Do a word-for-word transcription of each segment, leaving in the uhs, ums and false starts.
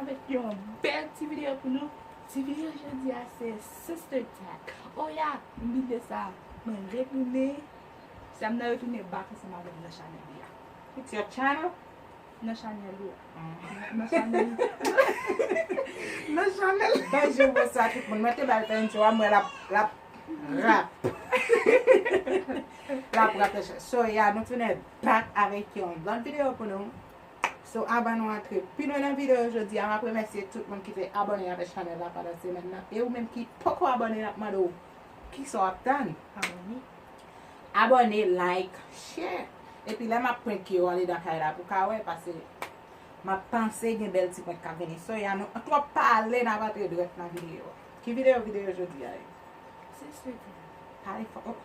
Avèk yon bèl ti videyo pou nou. Ti videyo jodi a se Sister Tag. Oh yeah, m bliye sa. Mwen retounen. Sa m nan retounen back ansanm avè m nan chanèl li a. It's your channel? Nan chanèl ou. Nan chanèl. Nan chanèl. Bonjou, bonswa tout moun. Mwen te ba l fè intro a, mwen l ap, l ap rap. L ap rap. So, yeah, nou tounen back avèk yon lòt videyo pou nou. So, avan nou antre pi lwen nan videyo jodi a, m ap remèsye tout moun ki te abòne avèk chanèl la pandan semèn nan. E ou menm ki poko abòne, n ap mande w kisa w ap tann. Abòne. Abòne, like, share. Epi lè m ap prank yo andedan kay la pou ka wè, paske m ap panse gen bèl ti prank k ap vini. So, ya nou twòp pale, n ap antre dirèk nan videyo. Ki videyo, videyo jodi a ye? Sister Tag. Pale fò. Oh.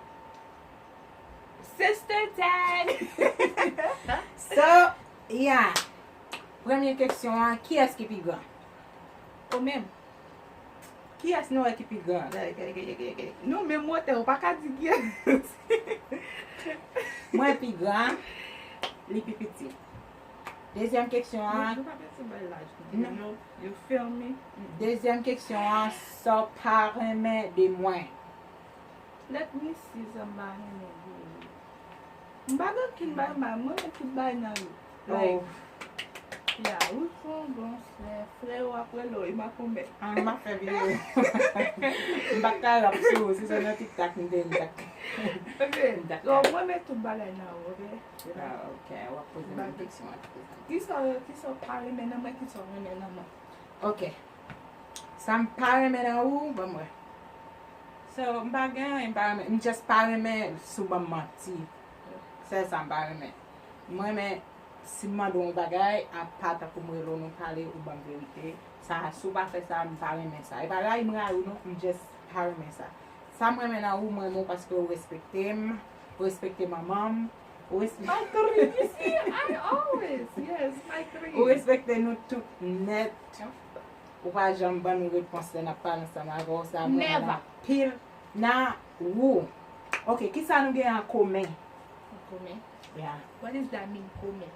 Sister Tag. So, yeah. Premye kesyon an, kiyès ki pi gran? Ou menm. Kiyès nou wè ki pi gran? Gade, gade, gade, gade, gade. Nou menm wotè, ou pa ka di kiyès. Mwen pi gran, li pi piti. Dezyèm kesyon an. Nou, nou pa bezwen bay laj nou. Non. You, you feel me? Dezyèm kesyon an, sa w pa renmen de mwen? Let me see sa m pa renmen de ou. M pa gen okenn bagay m pa, mwen renmen tout bagay nan yo. Like, oh. Yeah, ou se yon bon frè, frè ou ap rele w, e makomè. Ah, m ap fè videyo. M pa t ka rap sou ou, si se nan TikTok m te, m t ap. Ok, m t ap so, mwen renmen tout bagay nan ou, ok? Ah, ok, w ap poze m yon kesyon, w ap poze m. Kisa, kisa w pa renmen nan mwen, kisa w renmen nan mwen? Ok. Sa m pa renmen nan ou, ban m wè. So, m pa gen anyen m pa renmen. M just pa renmen si w ban m manti. Sèl sa m pa renmen. M renmen, si m mande w yon bagay, apa tankou m rele w, nou pale, ou ban m verite. Sa, si w pa fè sa, m pa renmen sa. E pa rayi m rayi w non, m just pa renmen sa. Sa m renmen nan ou, m renmen w paske ou respekte m, ou respekte manman m, ou respekte My queen, you see, I always, yes, my queen. Ou respekte nou tout nèt. Ou pa janm ban nou repons lè n ap pale ansanm avè w, sa m renmen l anpil nan ou. Ok, kisa nou gen an komen? An komen? Yeah. What does that mean, komen?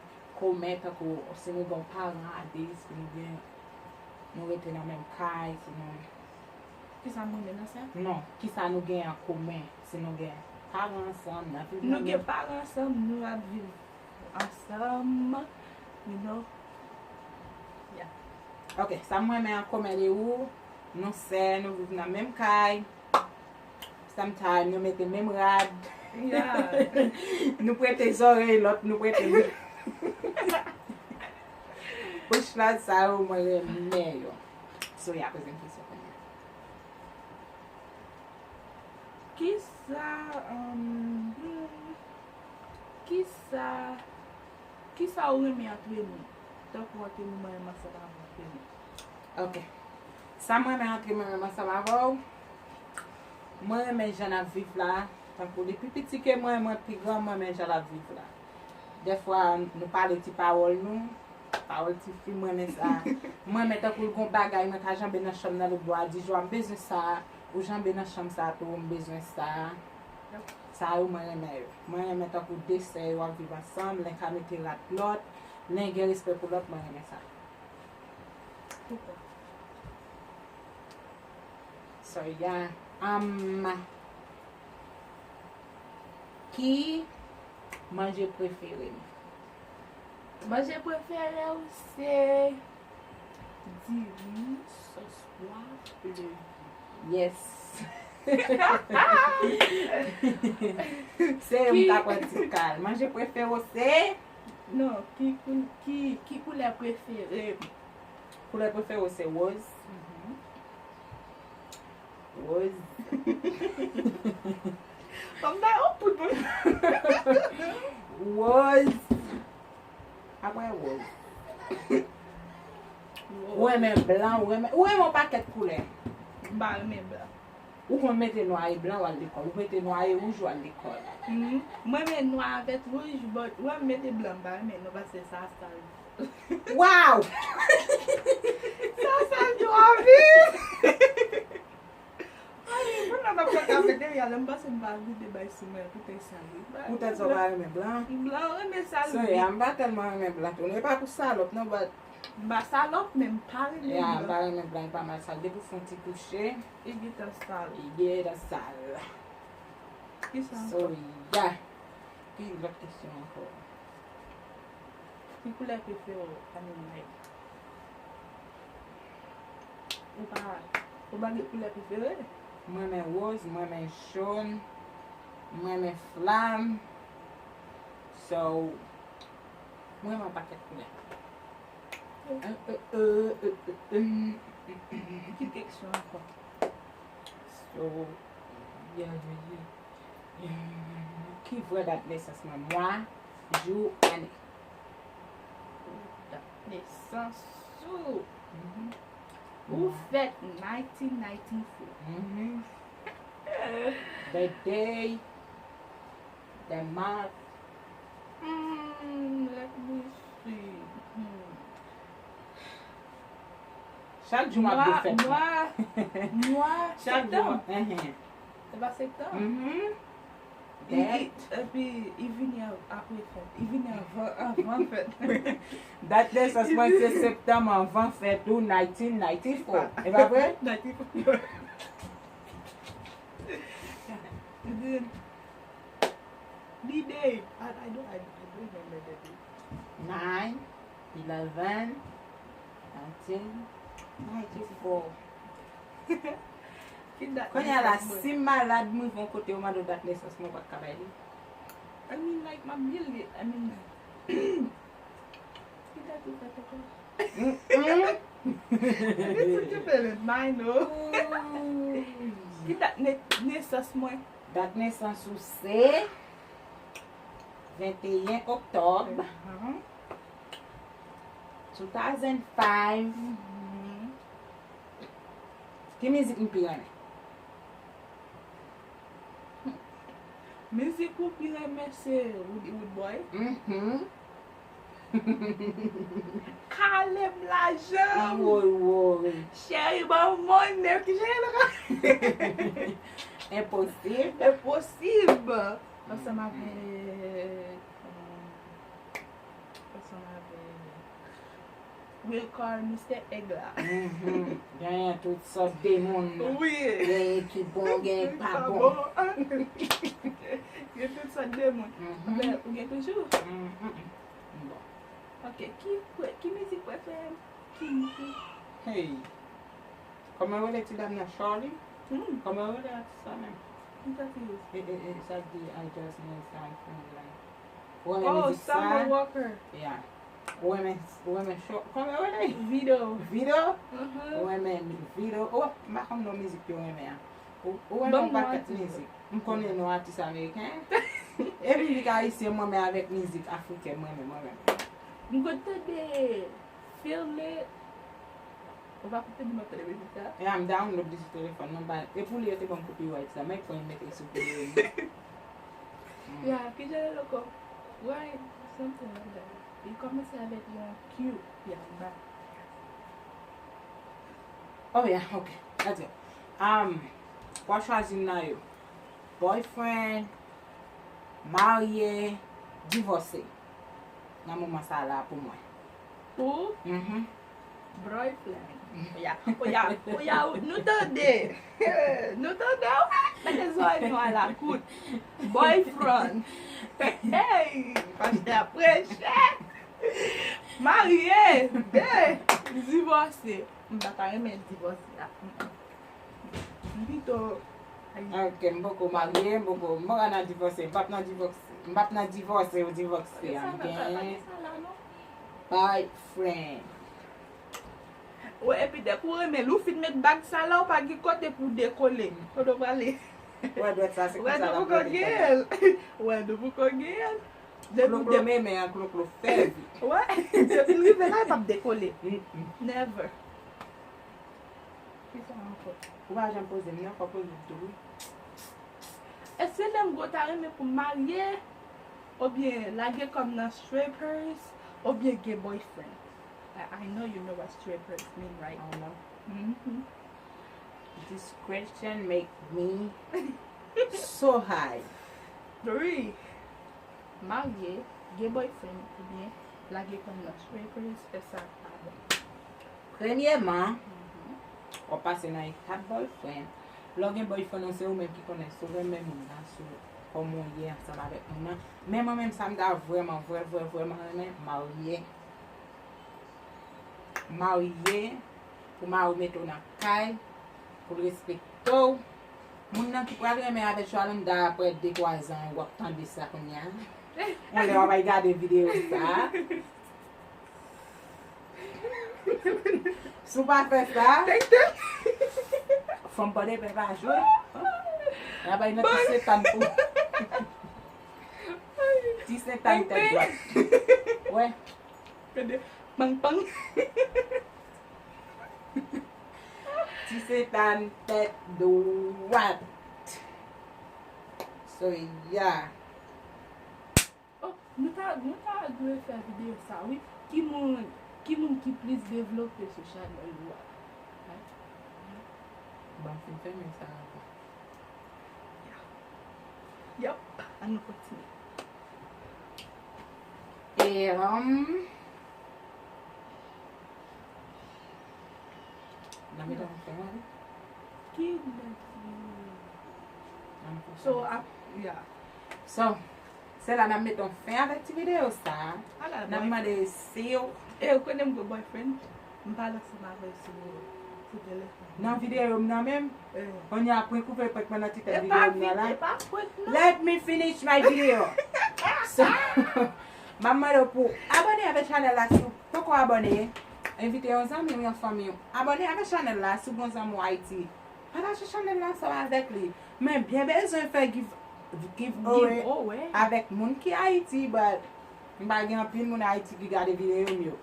Komen, tankou si nou gen yon paran, at least, nou gen, nou rete nan menm kay, si nou Kisa m renmen nan sa? Non, kisa nou gen an komen, si nou gen paran ansanm, n ap viv nan menm. Nou gen paran ansanm, nou ap viv ansanm, you know. Yeah. Ok, sa m renmen an komen de ou, nou sè, nou viv nan menm kay. Sometimes, nou mete menm rad. Yeah. Nou prete zòrèy lòt, nou prete menm. Bouch la, sa yo mwen renmen yo. So, ya poze m kesyon kounye a. Kisa, um, hmm, kisa, kisa ou renmen antre nou? Tankou antre nou, mwen renmen ansanm avè w, antre nou. Ok. Sa mwen renmen antre mwen menm ansanm avè w, mwen renmen jan n ap viv la. Tankou li pi piti ke mwen, mwen pi gran, mwen renmen jan l ap viv la. Dèfwa, nou pale ti pawòl nou, pawòl tifi, mwen renmen sa. Mwen renmen tankou l gon bagay, mwen ka janbe nan chanm nan, lòt bò a di, "Joa, m bezwen sa." Ou janbe nan chanm sa tou, "M bezwen sa." Sa yo, mwen renmen yo. Mwen renmen tankou de sè yo ap viv ansanm, len ka mete rad lòt, len gen respè pou lòt, mwen renmen sa. Poukwa? So, yeah. Um, ki manje prefere m? Manje prefere w se diri, sòs pwa, levi. Yes. Se yo m ta pran ti kal. Manje prefere w se? Non, ki kou-, ki, ki koulè prefere m? Koulè prefere w se woz? Mhm. Woz. Fanm nan yon poud pou. Woz. Apre woz. Ou renmen blan, ou renmen, ou renmen yon pakèt koulè. M pa renmen blan. Ou konn mete nwa e blan, w al lekòl. Ou mete nwa e wouj, w al lekòl. Mhm. Mwen renmen nwa avèk wouj, but, mwen mete blan, m pa renmen non, paske sa sal. Wow! Sa sal twò vit! Ay, mwen nan m ap fè kafe dèyè, lè m pase m pa vide bay sou mwen, tout e sal wi. Poutèt sa w pa renmen blan? Blan, renmen sal wi. Sè a, m pa tèlman renmen blan tou. E pa pou salòp non, but M pa salòp, men m pa renmen blan. Ya, m pa renmen blan, li pa mal sal. Depi w fè yon ti kouche, Li gentan sal. Li gentan sal. Kisa So, ankò? Ya. Ki lòt kesyon ankò? Ki koulè prefere w? I mean, like, ou pa, ou pa gen koulè prefere? Mwen renmen woz, mwen renmen jòn, mwen renmen flam. So, mwen renmen yon pakèt koulè. Ki kesyon ankò? So, yeah, yeah, yeah. Ki vrè dat nesans mwen? Mwa, jou, ane. Dat nesans ou. Ou fèt nineteen ninety-four. The day, the month. Hmm, let me see. Hmm. Chak jou m ap dwe fèt. Mwa, mwa Chak jou. Septanm. Enhen. Se pa Septanm? Mhm. I- i- Epi, i vini a- apre fèt. I vini avan, avan fèt. Dat nesans mwen se septanm anvan fèt ou nineteen ninety-four. E pa vre? Ninety-four. Then, the day. I, I don't, I, I don't remember the day. Nine, eleven, nineteen, ninety-four. Ki dat Kounye a la, nesans mwen? Si m malad, m rive yon kote, yo mande w dat nesans mwen, ou pa t ka bay li. I mean, like, m ap bliye. I mean, ki dat ou fèt ankò? Mm-mm. This is different, mine, no. Ki dat ne- nesans mwen? Dat nesans ou se venteyen oktòb Mhm. two thousand five. Mhm. Ki mizik m pi renmen? Mizik ou pi renmen se Roody Roodboy. Mhm. Kale m lajan. Woy, woy. Cheri, ban m monnen. Ki jan l rele? Enposib. Enposib. Ansanm avèk, um, ansanm avèk Wilcar, Mister Egg la. Mhm. Genyen tout sòt de moun. Wi. Genyen ki bon, genyen ki pa bon. Gen tout sòt de moun. Mhm. Men, ou gen toujou? Mhm. Bon. Ok, ki, ki mizik prefere m? Ki mizik? Hey. Kòman yo rele ti dam nan, Charlie? Hmm. Kòman yo rele atis sa menm? Ki sa ki yo? E, e, e, sa k di I just need some friend like. Ou renmen Oh, mizik sa? Summer Walker. Yeah. Ou renmen, ou renmen show, kòman yo rele? Vito. Vito? Mhm. Ou renmen Vito? Oh, m pa konn non mizik yo renmen an. Ou, ou renmen Ban yon m pakèt atis yo. Mizik. M konnen non atis ameriken. E mizik ayisyen mwen, men avèk mizik afriken mwen menm, mwen menm. M konn tande Feel It. Ou pa konn tande m ap tande mizik sa? E a m download li sou telefòn mwen, ba, e pou li yo te ban m copyright la, men kwen mete sou pou li. Ya, ki jan l ankò? Why something like that? Li kòmanse avèk yon Q, ya, m pa. Oh yeah, ok. That's it. Um, w ap chwazi nan yo. Boyfriend, marye, divòse. Nan moman sa la pou mwen. Ou Mhm. Boyfriend. Oya, oya, oya, nou tande. Nou tande, wi. Mete zòrèy nou alakout. Boyfriend. Hey, pastè a preche. Marye. De. Divòse. M pa ta renmen divòse a. M pito. Ok, m poko marye, m poko, m poko nan divòse, m p ap nan divòse, m p ap nan divòse ou divòse an, m gen boyfriend. Wè, epi depi w renmen l, ou fin met bag sa la, ou pa gen kote pou dekole. Kote w prale? Wè, dwèt sa, se Wè, konsa nou la poko genyen l. Wè, nou poko genyen l. Depi w Kloklo memen an, kloklo fèvi. Wè, depi l rive la, l p ap dekole. Mm-mm. Never. Kisa ankò? Ou pa janm poze m non, fò poze m tou, wi. Èske lè m gwo ta renmen pou m marye, oubyen lage kò m nan strippers, oubyen gen boyfriend? I, I know you know what strippers mean, right? I know. Mhm. This question make me so high. Three. Marye, gen boyfriend, oubyen lage kò m nan strippers, fè sa pa bon. Premyèman, w ap pase nan etap boyfriend. Lè w gen boyfriend ou, se ou menm ki konnen si w renmen moun nan, si w, kòman w ye ansanm avèk moun nan. Men mwen menm, sa m ta vrèman, vrè, vrè, vrèman renmen, marye. Marye, pou mari w mete w nan kay, pou l respekte w. Moun nan ki pral renmen avèk Yolanda apre de twa zan, w ap tande sa kounye a. Yon lè w ap al gade videyo sa. Si w pa fè sa, fanm pòdepè pa jwe. Y a bay nan ti setan pou. Ti setan tèt dwat. Wè. Gade. Pang, pang. Ti setan tèt dwat. So, yeah. Oh, nou ta, nou ta dwe fè videyo sa, wi. Ki moun, ki moun ki plis devlope sou chanèl ou a? Ban m fin fèmen sa avan. Yap, an nou kontinye. E, um, nan mitan fè mwen. Ki nèg ki So, ap, yeah. So, se la n ap mete yon fen avèk ti videyo sa a. N ap mande si w. E, ou konnen m gen boyfriend? M pale ansanm avè l sou, sou telefòn. Nan videyo m nan menm? Kounye a prank ou vle prank mwen nan ti tèt videyo m nan la. Let me finish my video. So, m ap mande w pou abòne avèk chanèl la si w poko abòne. Envite yon zanmi w, yon fanmi w. Abòne avèk chanèl la si w gen yon zanmi w Ayiti. Pataje chanèl la ansanm avèk li. Men byen bezwen fè give, giveaway avèk moun ki Ayiti, but m pa gen anpil moun Ayiti ki gade videyo m yo.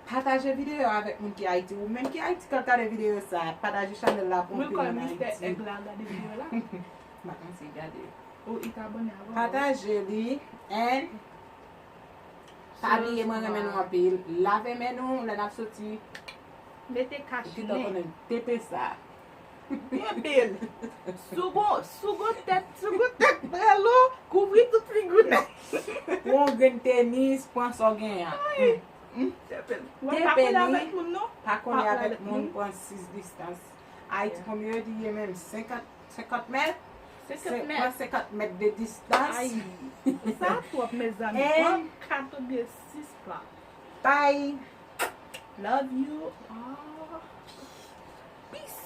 Pataje videyo avèk moun ki Ayiti. Ou menm ki Ayiti k ap gade videyo sa, pataje chanèl la pou anpil moun Ayiti. M pa panse gade. Pataje li, and pa bliye, mwen renmen nou anpil. Lave men nou lè n ap soti. Mete kach nen. Ou gentan konnen tepe sa. Tepe l. Si w gon, si w gon tèt, si w gon tèt trè lou, kouvri tout figi w nèt. Pran yon grenn tenis, pran sa w genyen an. Tepe l. Tepe li. Pa kole avèk moun, pran sis distans. Ayiti, konbyen yo di ye menm? Senkant, senkant mèt? Senkant mèt. Pran senkant mèt de distans. Ay, sa twòp, mezanmi. Pran kat oubyen sis la. Bye. Love you. Ah. Peace.